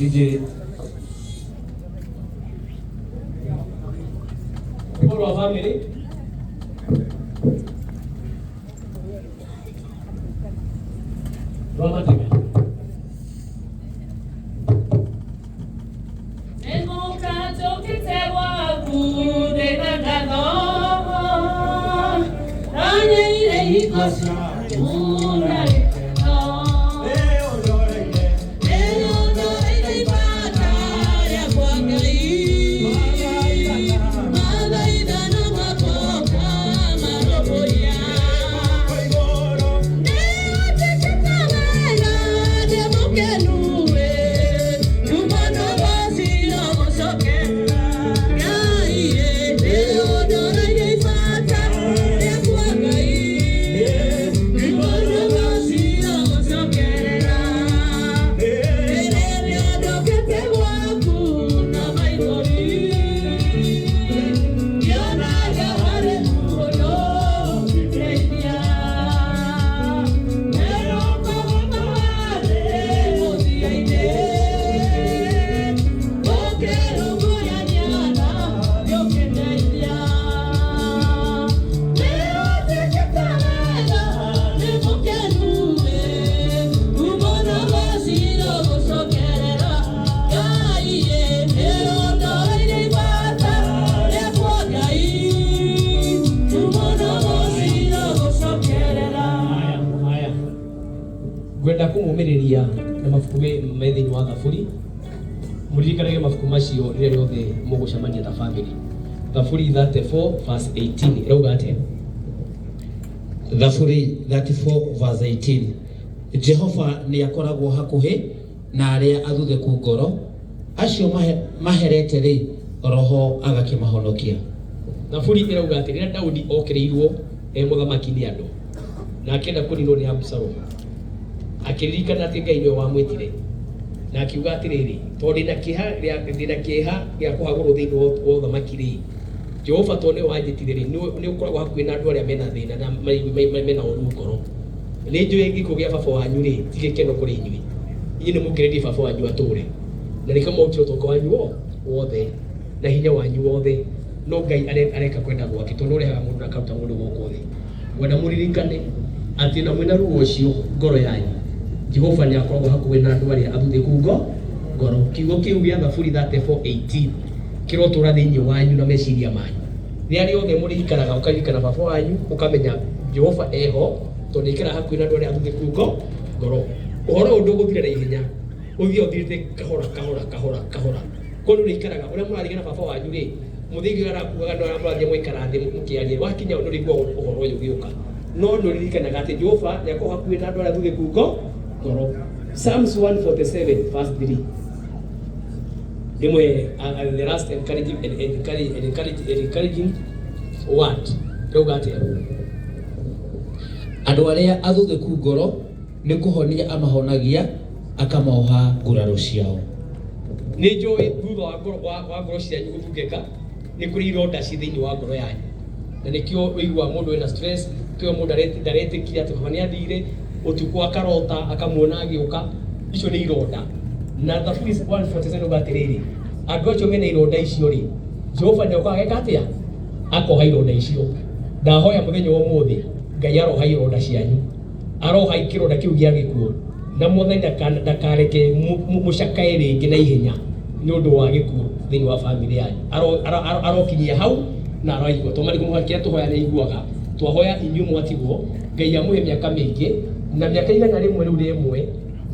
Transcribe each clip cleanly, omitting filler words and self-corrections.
DJ. Rwĩmbo rwa bamĩrĩ. Rwa matega. Nĩngũka njũkĩte gwaku ndĩna ngatho, nonyeire hingo ciaku na gĩkeno. Nĩũndoreire ibata rĩakwa Ngai, mathaithana makwa marũmbũiya. Nĩũnjĩkĩte wega ndĩ mũkenu ĩ, kuma na ũgooci gũcokerera Ngai ĩ. Nĩũndoreire ibata rĩakwa Ngai, kuma na ũgooci gũcokerera. Rĩrĩa ndokĩte gwaku na maithori, ngĩonaga harĩ muoyo ũngĩndeithia. Nĩũkũguma warĩ mũthia-inĩ, ũkĩrũmbũyania na ũkĩndeithia. Nĩũnjĩkĩte wega, nĩ mũkenu ĩ, kuma na ũgooci gũcokerera Ngai ĩ. Nĩũndoreire ibata rĩakwa Ngai, kuma na ũgooci gũcokerera. Haya, haya. Ngwenda kũmũmĩrĩria na mabuku me thĩinĩ wa Thaburi. Mũririkanage mabuku macio rĩrĩa rĩothe mũgũcemania ta family. Thaburi 34 verse 18 ĩrauga atĩa? Thaburi 34 verse 18: Jehova nĩ akoragwo hakuhĩ na arĩa athuthĩku ngoro, acio maherete rĩ roho agakĩmahonokia. Thaburi ĩrauga atĩ rĩrĩa Daudi okĩrĩirwo e mũthamaki nĩ andũ na akĩenda kũninwo nĩ Abusalomu, akĩririkana atĩ Ngai nĩwe wamwĩtire na akiuga atĩrĩrĩ, tondũ ndĩna kĩeha gĩa kũhagũrwo thĩinĩ wa ũthamaki rĩ, Jehova tondũ nĩwe wanjĩtire rĩ, nĩ ũkoragwo hakuhĩ na andũ arĩa mena thĩna na mena ũru ngoro. Nĩ njũĩ gĩkuũ gĩa baba wanyu rĩ ti gĩkeno kũrĩ inyuĩ. Inyuĩ nĩ mũkĩrĩrie baba wanyu atũre na nĩkĩo mwautire ũtonga wanyu wothe na hinya wanyu wothe, no Ngai areka kwenda gwake tondũ ũrehaga mũndũ na akaruta mũndũ gũkũ thĩ. Ngwenda mũririkane atĩ na mwĩna ruo ũcio ngoro yanyu, Jehova nĩ akoragwo hakuhĩ na andũ arĩa athuthĩku ngoro. Kiugo kĩu gĩa Thaburi 34:18 kĩrotũra thĩinĩ wanyu na meciria manyu rĩrĩa rĩothe mũrĩikaraga, ũkaririkana baba wanyu, ũkamenya Jehova eho tondũ nĩaikaraga hakuhĩ na andũ arĩa athuthĩku ngoro. Ũhoro ũyũ ndũgũthira na ihenya, ũthiĩ ũthirĩte kahora kahora kahora kahora. Koguo nĩ ũrĩikaraga ũrĩa mũrarigana baba wanyu rĩ, mũthingi ũrĩa arakuaga na ũrĩa mũrathiĩ mũikara thĩ mũkĩaria, wakinya nĩ ũrĩiguaga ũhoro ũyũ ũgĩũka, no nĩ ũririkanaga atĩ Jehova nĩ akoragwo hakuhĩ na andũ arĩa athuthĩku ngoro. Psalms 147 verse 3 ndĩmwe, the last encouraging word, rauga atĩa? Andũ arĩa athuthĩku ngoro nĩ kũhonia amahonagia, akamoha nguraro ciao. Nĩ njũĩ thutha wa ngoro wa ngoro cianyu gũthungĩka nĩ kũrĩ ironda ci thĩinĩ wa ngoro yanyu, na nĩkĩo ũiguaga mũndũ wĩna stress, kĩo mũndũ ndaretĩkia atĩ baba nĩ athire, ũtukũ akarota akamuona agĩũka. Icio nĩ ironda, na Thaburi 147 uga atĩrĩrĩ, andũ acio mena ironda icio rĩ, Jehova nĩ okaga ageka atĩa? Akoha ironda icio. Ndahoya mũthenya wa ũmũthĩ Ngai aroha ironda cianyu, aroha kĩronda kĩu gĩa gĩkuũ, na Mwathani ndakareke mũcakae rĩngĩ na ihenya nĩ ũndũ wa gĩkuũ thĩinĩ wa bamĩrĩ yanyu. Arokinyia hau na aroigua tondũ marigũ kĩrĩa tũhoya nĩ aiguaga. Twahoya inyuĩ mwatigwo Ngai amũhe mĩaka mĩingĩ na mĩaka 100 rĩu rĩmwe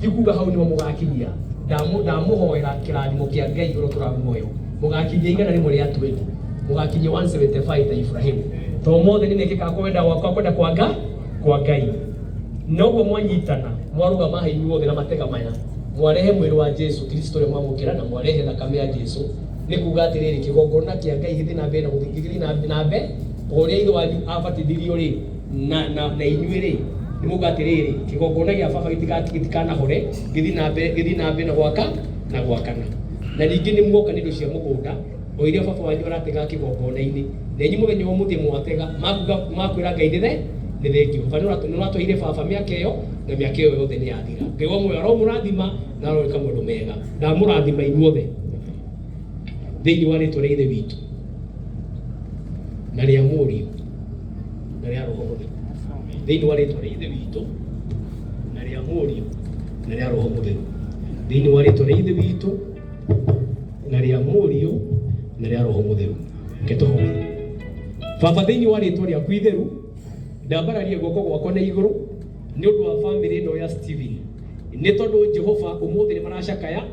ti kuga hau nĩho mũgakinyia. Ndamũhoera kĩrathimo kĩa Ngai ũrĩa ũtũraga muoyo, mũgakinyia 120, mũgakinyia 175 ta Ibrahimu, tondũ mothe nĩ mekĩkaga kwenda gwakwa, kwenda kwa Ngai. Noguo mwanyitana mwarũgama haha inyuothe na matega maya, mwarehe mwĩrĩ wa Jesu Kristo ũrĩa mwamũkĩra na mwarehe thakame ya Jesu, nĩ kuga atĩrĩrĩ, kĩgongona kĩa Ngai gĩthiĩ na mbere na gũthiĩ, gĩthiĩ na mbere o ũrĩa ithe wanyu abatithirio rĩ, na inyuĩ rĩ, nĩ muga atĩrĩrĩ, kĩgongona gĩa baba gĩtikanahore, gĩthiĩ na mbere, gĩthiĩ na mbere na gwaka na gwakana. Na ningĩ nĩ muoka nĩ indo cia mũgũnda o iria baba wanyu aratega kĩgongona-inĩ, na inyuĩ mũthenya wa mũthĩ mwatega makuga makwĩra Ngai nĩ the Nĩ thengio baba, nĩ ũratũheire baba mĩaka ĩyo, na mĩaka ĩyo yothe nĩ yathira. Ngai wa muoyo aromũrathima na aroĩka maũndũ mega. Ndamũrathima inyuothe thĩinĩ wa rĩtwa rĩa Ithe witũ na rĩa Mũriũ na rĩa Roho Mũtheru. Thĩinĩ wa rĩtwa rĩa Ithe witũ na rĩa Mũriũ na rĩa Roho Mũtheru. Thĩinĩ wa rĩtwa rĩa Ithe witũ na rĩa Mũriũ na rĩa Roho Mũtheru. Reke tũhoe. Baba, thĩinĩ wa rĩtwa rĩaku itheru, ndambararia guoko gwakwa na igũrũ nĩ ũndũ wa bamĩrĩ ĩno ya Steven, nĩ tondũ Jehova, ũmũthĩ nĩ maracakaya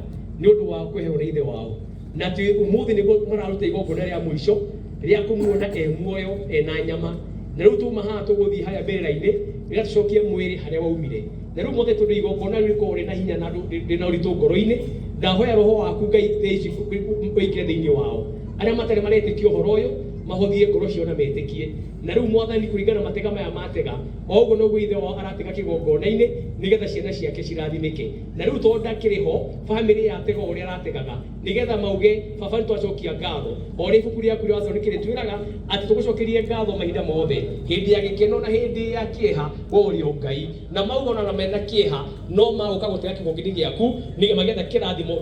nĩ ũndũ wa kweherwo nĩ ithe wao, na atĩ ũmũthĩ nĩguo mararuta igongona rĩa mũico rĩa kũmuona e muoyo ena nyama. Na rĩu tuma haha tũgũthiĩ harĩa mbĩrĩra-inĩ rĩrĩa tũcokie mwĩrĩ harĩa waumire. Na rĩu mothe, tondũ igongona rĩu rĩkoragwo rĩna hinya na rĩna ũritũ ngoro-inĩ, ndahoya roho waku Ngai thaa ici ũingĩre thĩinĩ wao. Arĩa matarĩ maretĩkia ũhoro ũyũ mahothie ngoro ciao na metĩkie. Na rĩu Mwathani, kũringana na matega maya matega, o ũguo noguo ithe wao aratega kĩgongona-inĩ nĩgetha ciana ciake cirathimĩke. Na rĩu tondũ ndakĩrĩ ho, bamĩrĩ yatega o ũrĩa arategaga nĩgetha mauge, "Baba, nĩ twacokia ngatho." O ũrĩa ibuku rĩaku rĩa Wathoni rĩtwĩraga atĩ tũgũcokerie ngatho mahinda mothe, hĩndĩ ya gĩkeno na hĩndĩ ya kĩeha, we ũrĩ o Ngai. Na mauga ona mena kĩeha no magũka gũtega kĩgongona gĩaku nĩgetha magĩetha kĩrathimo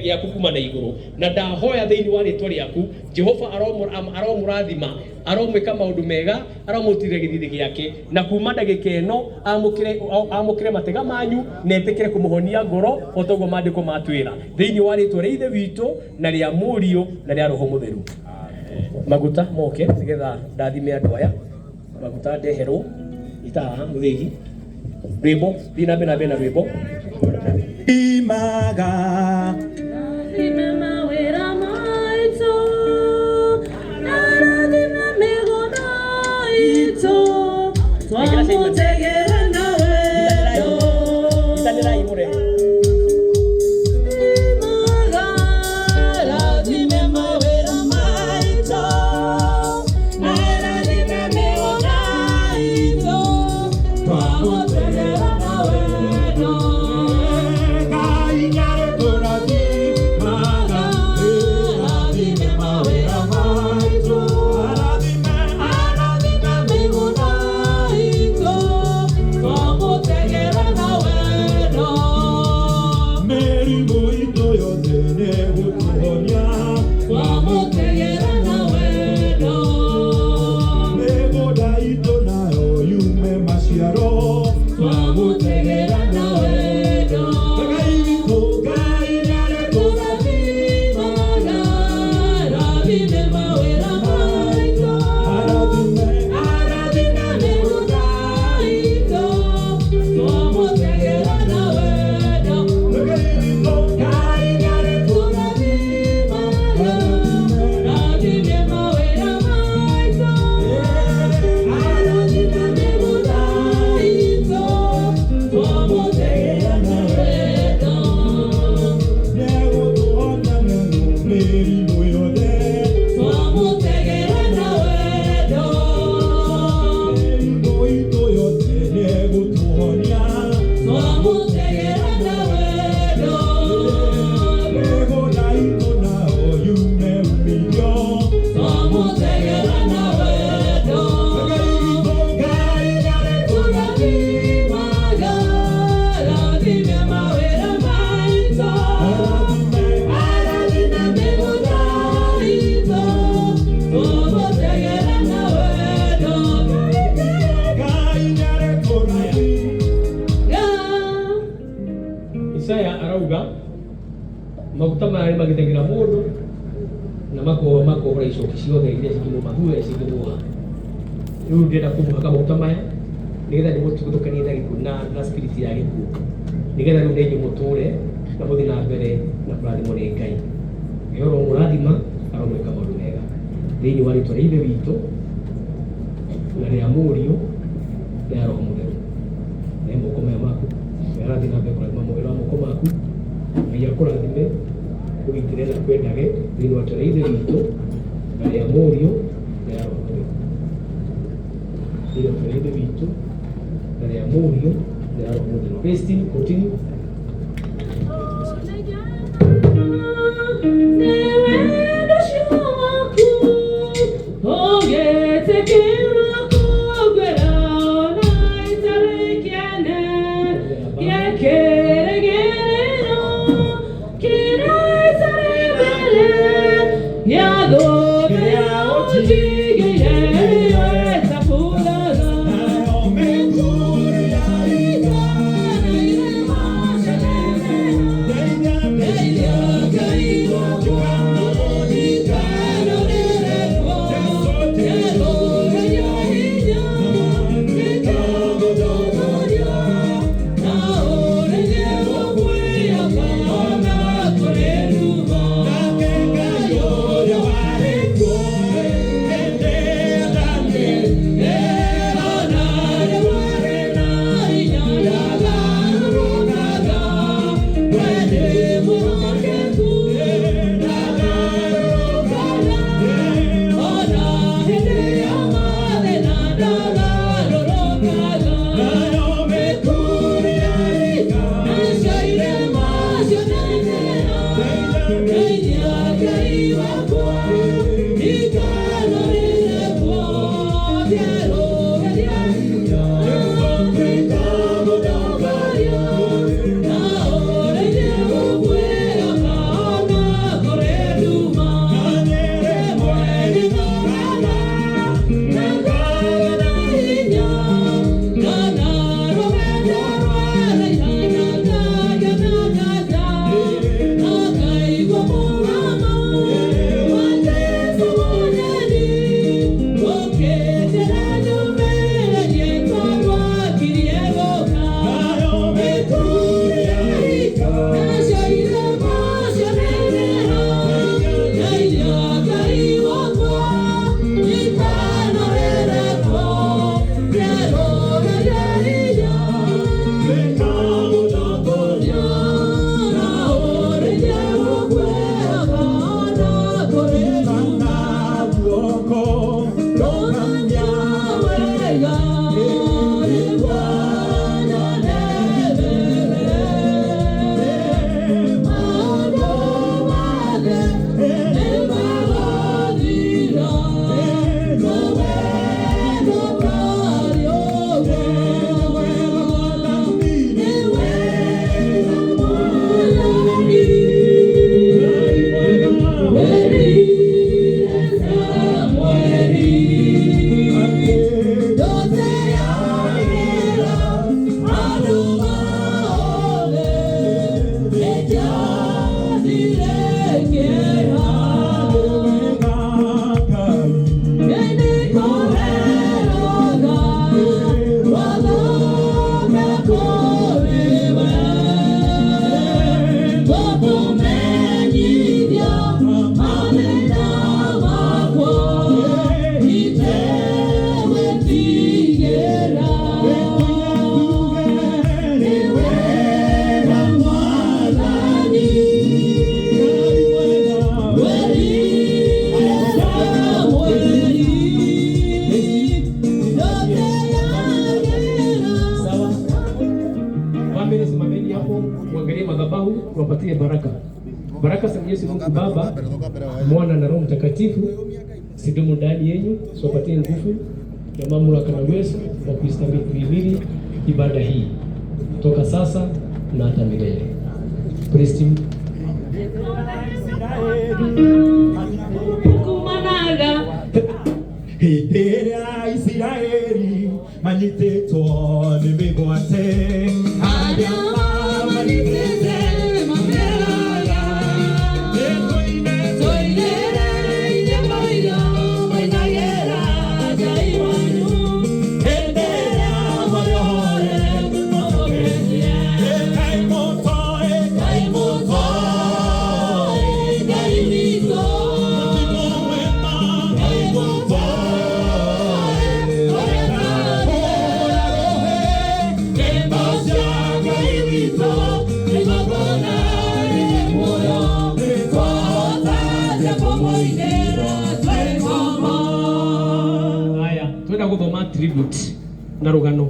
gĩaku kuma na igũrũ. Na ndahoya thĩinĩ wa rĩtwa rĩaku, Jehova, aromũrathima, aromwĩka maũndũ mega, aromũtirĩra gĩthithi gĩake, na kuma ndagĩka ĩno amũkĩre matega manyu na etĩkĩre kũmũhonia ngoro o ta ũguo maandĩko matwĩra, thĩinĩ wa rĩtwa rĩa Ithe witũ na rĩa Mũriũ na rĩa Roho Mũtheru. Maguta moke nĩgetha ndathime andũ aya. Maguta ndeherwo ita haha mũthĩgi. Rwĩmbo, thiĩ na mbere na mbere na rwĩmbo. Imaga. Rathime mawĩra maitũ, na rathime mĩgũnda itũ, twamũtegera na wendo. Itanĩrai mũre. Imaga, rathime mawĩra maitũ, na rathime mĩgũnda itũ, twamũtegera na wendo. Ngai nĩarĩtũrathimaga. Rathime mawĩra maitũ. Arathime, Arathime mĩgũnda itũ, twamũtegera na wendo. Mĩrimũ itũ yothe nĩegũtũhonia. Twamũtegera na wendo. Mĩgũnda itũ nayo yume maciaro. Twamũtegera na wendo. Ngai witũ, Ngai nĩarĩtũrathimaga. Rathime mawĩra maitũ. Arathime, Arathime mĩgũnda itũ, twamũtegera na wendo. Ngai witũ, Ngai nĩarĩtũrathimaga. Rathime mawĩra maitũ. Arathime mĩgũnda itũ, twamũtegera na wendo. Nĩegũtũhonia mĩrimũ yothe. Twamũtegera na wendo. Mĩrimũ itũ yothe nĩegũtũhonia. Twamũtegera na wendo. Mĩgũnda itũ nayo yume umithio. Twamũtegera na wendo. Ngai witũ, Ngai Tũrathimaga, rathime mawĩra maitũ. Arathime, Arathime mĩgũnda itũ, twamũtegera na wendo. Ngai nĩarĩtũrathima. Isaya arauga maguta maya nĩ magitagĩra mũndũ na makohora icoki ciothe iria cingĩmũma thutha, cingĩmuoha. Rĩu ndĩrenda kũmũhaka maguta maya nĩgetha ndĩmũtigithũkanie na gĩkuũ na spirit ya gĩkuũ, nĩgetha rĩu na inyuĩ mũtũre na mũthiĩ na mbere na kũrathimwo nĩ Ngai. Ngai aromũrathima, aromwĩka maũndũ mega, thĩinĩ wa rĩtwa rĩa Ithe witũ na rĩa Mũriũ na rĩa Roho Mũtheru. Ne moko maya maku. Ngai arathiĩ na mbere kũrathima mawĩra wa moko maku. Ngai akũrathime, ũgitĩre na kwendage, thĩinĩ wa rĩtwa rĩa Ithe witũ na rĩa Mũriũ na rĩa Roho Mũtheru. Thĩinĩ wa rĩtwa rĩa Ithe witũ na rĩa Mũriũ na rĩa Roho Mũtheru. Christine, continue. Nĩ wendo ũcio waku ũgĩtĩkĩra kũngwĩra. Family, simameni hapo, muangalie madhabahu, wapatie baraka. Baraka za Mwenyezi Mungu Baba, Mwana na Roho Mtakatifu zidumu ndani yenyu, ziwapatie nguvu na mamlaka na uwezo wa kuhimili ibada hii toka sasa na hata milele. Praise team. Kumanaga Hĩndĩ ĩrĩa Isiraeli manyitĩtwo nĩ mĩgwate arĩa mamanyitĩte mameraga nĩtũine tũinĩre nyĩmbo iria mainagĩra Ngai wanyu hĩndĩ ĩrĩa marĩohore mũmoketie Ngai mũtoĩ Ngai mũtoĩ Ngai witũ Mũtino wema Ngai mũtoĩ ũrĩa Hũra rũhĩ Nyĩmbo cia Ngai witũ igongona rĩrĩ muoyo twahota atĩa kũmũinĩra twĩ ngombo Haya, twenda guthoma tribute na rugano.